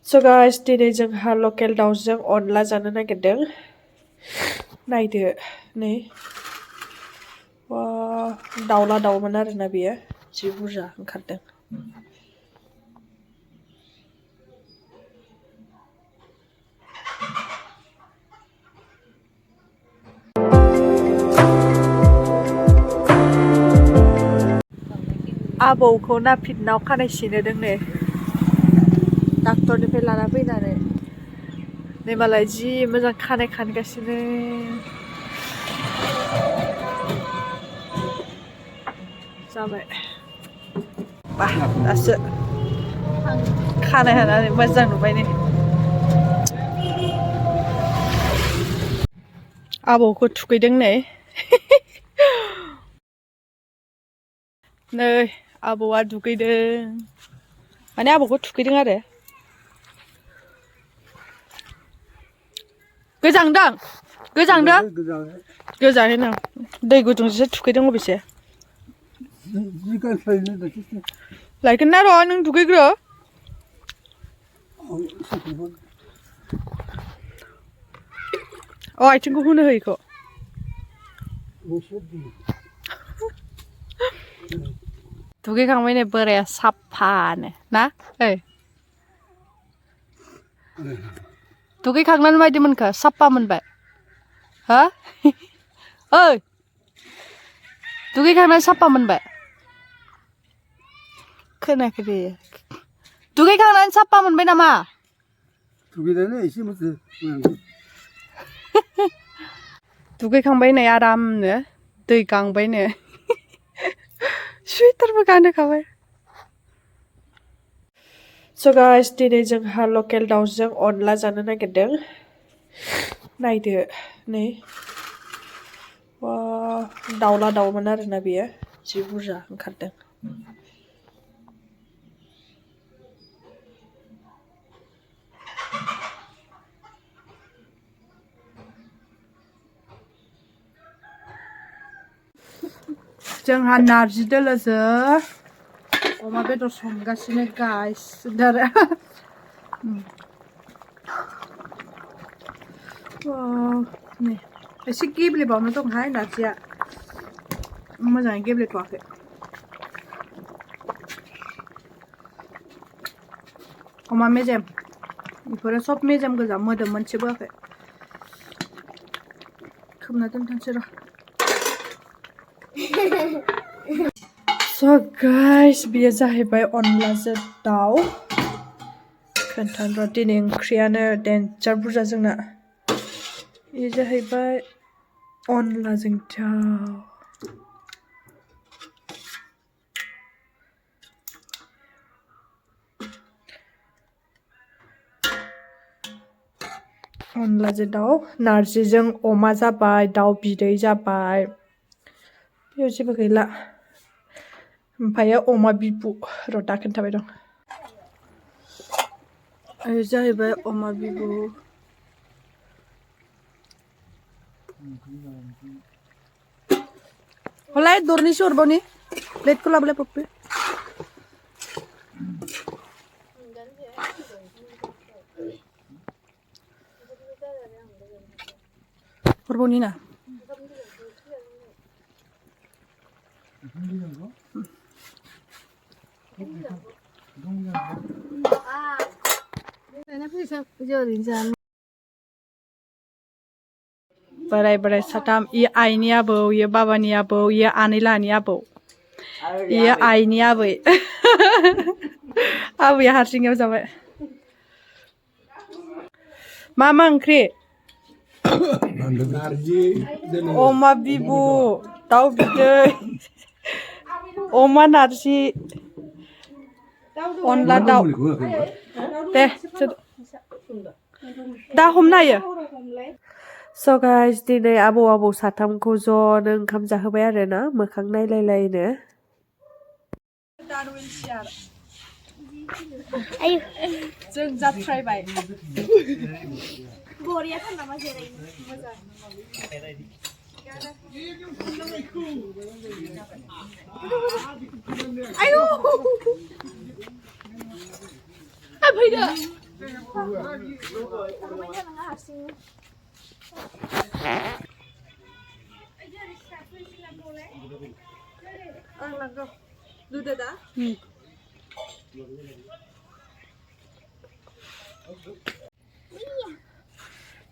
So guys, दिनै जोंहा लकेल दाउजों अनला जानो नागिरदों। नायदो नै दाउला दाउमोन आरोना बेयो जि बुरजा ओंखारदों। आबौखौ नापितनाव खानाय सिनोदों नै डाक्टरनिफ्राय लाना फैनानै नै मालाय जि मोजां खानाय खानगासिनो। जाबाय बा दासो खानाय हानानै मोजां नुबाय नै आबौखौ थुखैदों नै नै आबौआ दुगैदों माने आबौखौ थुखैदों आरो गोजांदों गोजाङै दै गुदुंजोंसो थुखैदों अबेसे लायगोन ना र' नों दुगैग्रो आथिंखौ हुनो हो इखौ दुगैखांबाय नै बोराया साफानो ना ओइ दुगैखांनानै मायदि मोनखो साफा मोनबाय हो ओइ दुगैखांनानै साफा मोनबाय खोनायाखै दे दुगैखांनानै साफा मोनबाय नामा दुगैनानै एसे मोजां दुगैखांबाय नै आरामनो दै गांबायनो सुइटारबो गानहोखाबाय। So guys, दिनै जोंहा लकेल दाउजों अनला जानो नागिरदों। नायदो नै दाउला दाउमोन आरोना बेयो जि बुरजा ओंखारदों। जोंहा नारजि दोलोजों अमा बेदर संगासिनो गाइस आरो नै एसे गेब्लेबावनो दंहाय नारजिया मोजाङै गेब्लेथ'वाखै। अमा मेजेम बेफोरो सब मेजेम गोजा मोदोम मोनसेबो होआखै खोबना दोनथांसै र'। So guys, बेयो जाहैबाय अनलाजों दाउ खोन्थानो र' दिनै ओंख्रियानो देन्जार बुरजा जोंना बेयो जाहैबाय अनलाजों दाउ अनलाजों दाउ नारजिजों अमा जाबाय दाउ बिदै जाबाय बेयाव जेबो गैला ओमफ्रायो अमा बिबु र' दा खोन्थाबाय दं बेयो जाहैबाय अमा बिबु हलाय दरनैसो हरबावनि प्लेटखौ लाबोलाय पप्पि हरबावनि ना बोराय साथाम ये आइनि आबौ ये बाबानि आबौ ये आनैलाहानि आबौ ये आइनि आबै आबैया हारसिङैयाव जाबाय मा ओंख्रि अमा बिबु दाउ बिदै अमा नारजि अनला दाउ दे दा हमनो हायो। So guys, दिनै आबौ साथामखौ ज'नो ओंखाम जाहोबाय आरोना मोखां नायलायलायनो जों जाथ्रायबाय बरिया थार नामा जिरायनो मोजां आयौ फैदो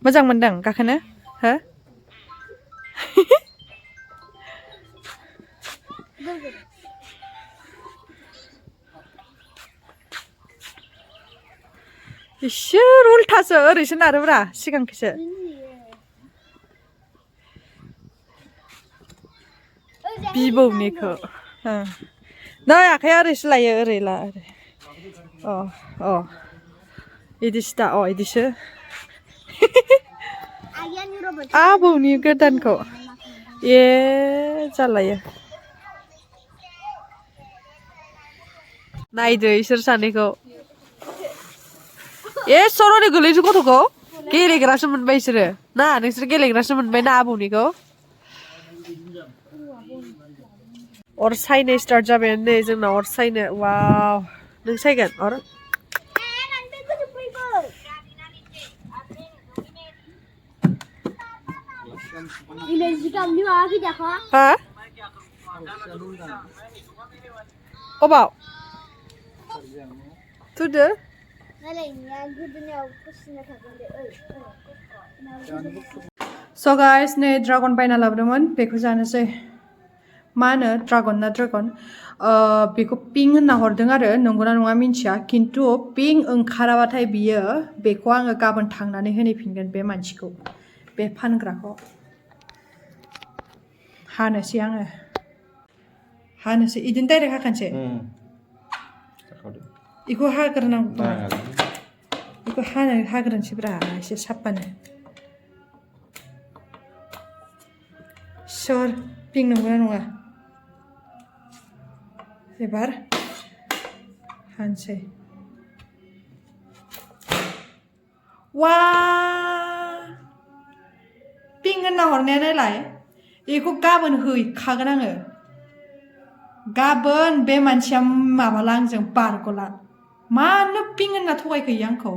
मोजां मोनदों गाखोनो हो इसोर उल्थासो ओरैसो नारोब्रा सिगांखैसो बिबौनिखौ नै आखाइया ओरैसो लायो ओरै ला ओरै अ इदिसो दा इदिसो आबौनि गोदानखौ ए जालायो नायदो इसोर सानैखौ ए सर'नि गोलैसो गथ'खौ गेलेग्रासो मोनबाय इसोरो ना नोंसोर गेलेग्रासो मोनबाय ना आबौनिखौ अर सायनो स्टार्ट जाबाय नै जोंना अर सायनो वाव नों सायगोन अर हा अबाव थुदो स' गाइस नै ड्रागन बायना लाबोदोंमोन बेखौ जानोसै मा होनो ड्रागन ना ड्रागन बेखौ पिंक होनना हरदों आरो नंगौना नङा मिन्थिया खिन्थु पिंक ओंखाराबाथाय बियो बेखौ आङो गाबोन थांनानै होनैफिनगोन बे मानसिखौ बे फानग्राखौ हानोसै आङो हानोसै इदिनो डाइरेक्ट हाखानोसै बेखौ हाग्रोनांगौ बेखौ हाग्रोनोसैब्रा एसे साफानो सोर पिंक नंगौना नङा एबार हानोसै वा पिंक होनना हरनाया नायलाय बेखौ गाबोन हैखागोन आङो गाबोन बे मानसिया माबाला आंजों बारग'ला मानो पिंक होनना थगायखो आंखौ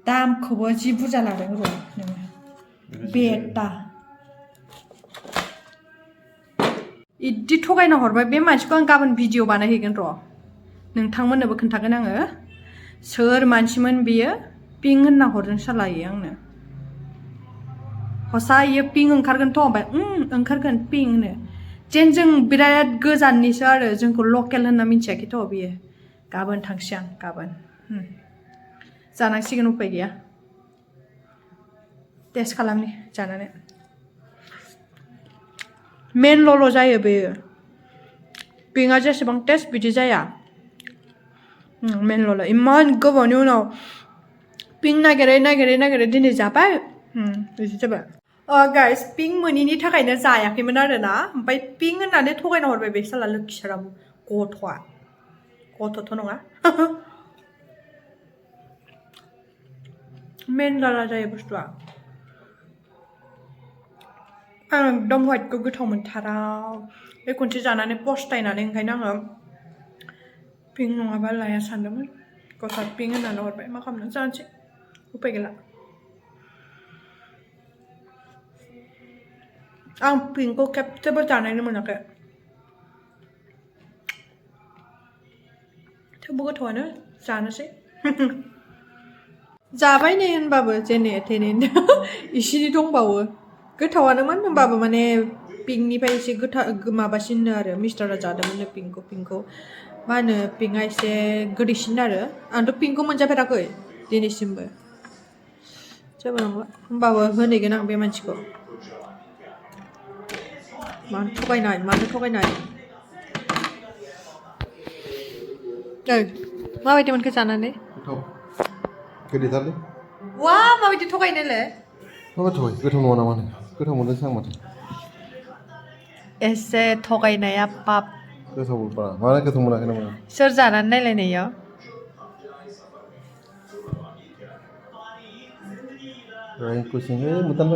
दामखौबो जि बुरजा लादों र' नोङो बेटा इदि थगायना हरबाय बे मानसिखौ आं गाबोन भिडिअ बानायहैगोन र' नोंथांमोननोबो खोन्थागोन आङो सोर मानसिमोन बियो पिंक होनना हरदों सालायो आंनो हसायो पिंक ओंखारगोनथ' ओमफ्राय ओंखारगोन पिंक होनो जेन जों बिराद गोजाननिसो आरो जोंखौ लकेल होनना मिथियाखैथ' बियो गाबोन थांसै आं गाबोन जानांसिगोन उपाय गैया टेस्ट खालामनि जानानै मेनल'ल' जायो बेयो पिंकआ जेसेबां टेस्ट बिदि जाया मेनल'ल' इमान गोबावनि उनाव पिंक नागिरै दिनै जाबाय बिदि जाबाय गाइस पिंक मोनैनि थाखायनो जायाखैमोन आरोना ओमफ्राय पिंक होननानै थगायना हरबाय बे साला लोखिसाराबो गथ'थ' नङा मेनला जायो बुस्थुआ आं एकदम व्हाइटखौ गोथाव मोनथारा बे खनसे जानानै पस्तायनानै ओंखायनो आङो पिंक नङाबा लाया सानदोंमोन गथा पिंक होननानै हरबाय मा खालामनो जानोसै उपाय गैला आं पिंकखौ खेबसेबो जानायनो मोनाखै थेवबो गोथावानो जानोसै जाबाय नै होनबाबो जेने थेने इसिनि दंबावो गोथावानोमोन होनबाबो माने पिंकनिफ्राय एसे माबासिननो आरो मिस्टारा जादोंमोननो पिंकखौ मा होनो पिंकआ एसे गोदैसिन आरो आंथ' पिंकखौ मोनजाफेराखै दिनैसिमबो जेबो नंला होनबाबो होनहैगोन आं बे मानसिखौ मानो थगायनाय माबायदि मोनखो जानानै गोदैथारलै वा माबायदि थगायनोलै गोथाव नङा नामा गोथाव मोनदोंसो आं माथो एसे थगायनाया पाप गोथावबा मानो गोथाव मोनाखै नामा सोर जानानै नायलायनायाव कुइसन है मुतान